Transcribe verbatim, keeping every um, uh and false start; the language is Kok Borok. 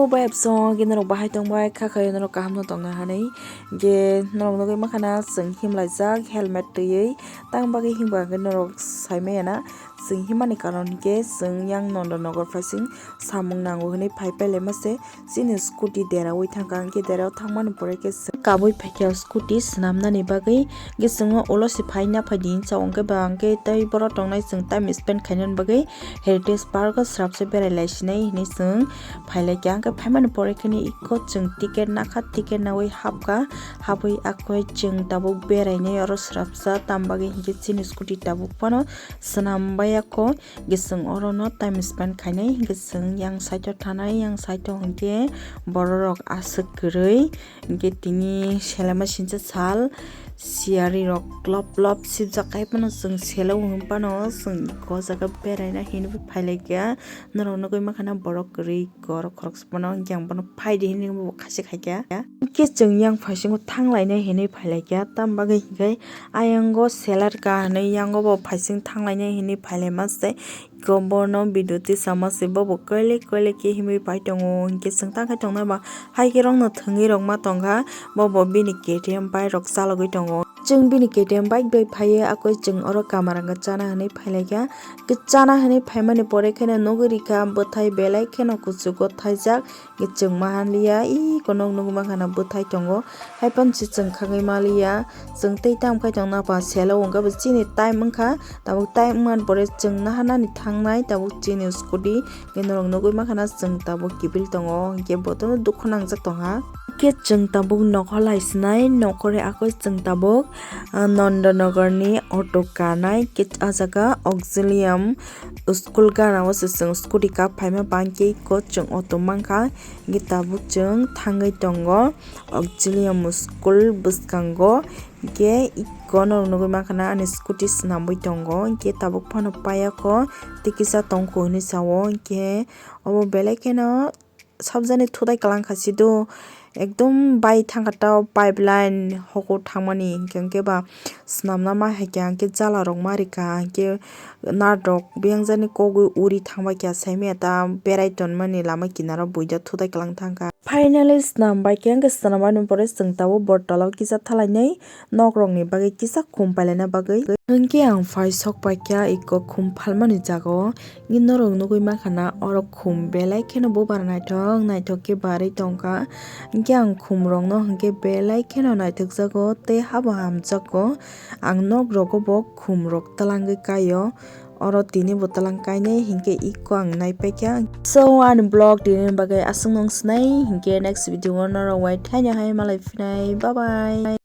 O bai absong hwnkhe norok bahai tongbai kha khayo norok kaham no tongna hanwi. Hwnkhe norok nugwi mankha na chwng himlaijak helmet twiwi, tang bagwi himba hwnkhe norok saimaya na chwng himani karon hwnkhe chwng yang Nondanagar phaising samung nango hwnwi phai pailai mase. Chini scooty deraui thangkha, hwnkhe derao thangmani pore khe chwng kabui phaikha scooty swnamnani bagwi. Hwnkhe chwng o ulo se phaina phaidi hinwi sao, hwnkhe ba hwnkhe tei borok tongnai chwng time spend khainani bagwi Heritage Park o srapsa berai lai sinai hinwi chwng phailaikha. Hwnkhe phaimani pore khe ni eko chwng ticket nakha, ticket naui hapkha, hapui akhoi chwng tabuk berainai oro srapsa, tam bagwi hinkhe chini scooty tabuk phano swnam baiya kho. Hwnkhe chwng orono time spend khainai, hwnkhe chwng yang side o thanai, yang side o hwnkhe bororok aswk kwrwi, hwnkhe tini selema sinsa sal siyari rok lop lop sibjak, hai phano chwng selo hwn phano chwng o jaga beraina hinwi phailaikha. Norok nugwi mankha na borok kwrwi. Oro khoroksa bono hwnkhe ang bono phaidi hinwi bo khasi khaikha. Hwnkhe chwng yang phaisingo thanglainai hinwi phailaikha, tam bagwi hinkhe ayango selar ka hinwi yango bo phaising thanglainai hinwi phailaima se. Eko bono video tisama se, bobo koilek koilek khe himwi pai tongo, hwnkhe chwng tangkhe tongnai ba haikhe rokno thwngwi rokma tongkha, bobo bini K T M bike rok chalogwi tongo. Chwng bini K T M bike bai phaiwi akhoi chwng oro kamarang chana hinwi phailaikha. Kwchana hinwi phaimani pore kheno nugwi rikha bwthai belai kheno kuchugo thaijak, chwng mahanliya, ih, konok nugwi mankha na bwthai tongo, haiphano se chwng khagwi maliya, chwng tei tamo khai tongna ba selo wngkha bo chini time wngkha, tabuk time wngmani pore chwng naharnani thangnai, tabuk chini scooty, norok nugwi mankha na chwng tabuk kiphil tongo, hinkhe bo to dukhu nangjak tongkha. Khe chwng tabuk nokho lai sinai, nokho re akhoi chwng tabuk, ah, Nandanagar ni auto kanai, khe ah jaga Auxilium school gana o se chwng scooty kap phaima bangkhe eko chwng auto mankha, hinkhe tabuk chwng thangwi tongo Auxilium school bwskango, hinkhe eko norok nugwi mankha na ani scooty swnamwi tongo, hinkhe tabuk phano paiya kho tei kisa tongkho hinwi sao, hinkhe obo belai kheno. Sabjani thutai kwlangkha sido, ekdom bai thangkha ta pipeline hoko thangmani, hinkhe hinkhe ba swnamna ma haikha, hinkhe jala rok ma rikha, hinkhe narwk biyang jani kogwi uri thangbaikha, saimaya ta berai tonmani lama kinaro buida thutai kwlang thangkha. Finally swnam baikha, hinkhe swnam baini pore chwng tabuk bottle o kisa thalainai nok rokni bagwi kisa khum pailaina bagwi. Hinkhe ang phai sok paikha eko khum phalmani jaga o. Norok nugwi mankha na oro khum belai kheno bubar naithok naithok khe barwi tongkha. Hinkhe ang khum rokno hinkhe belai kheno naithokjago tei habo hamjakgo. Ang nok rogo bo khum rok twlangwi kaio. Oro tini bo twlang kainai hinkhe eko ang naipaikha. So ani vlog tini bagwi aswk nung swnai hinkhe next video o norok wai thaino hai malai phinai. Bye bye.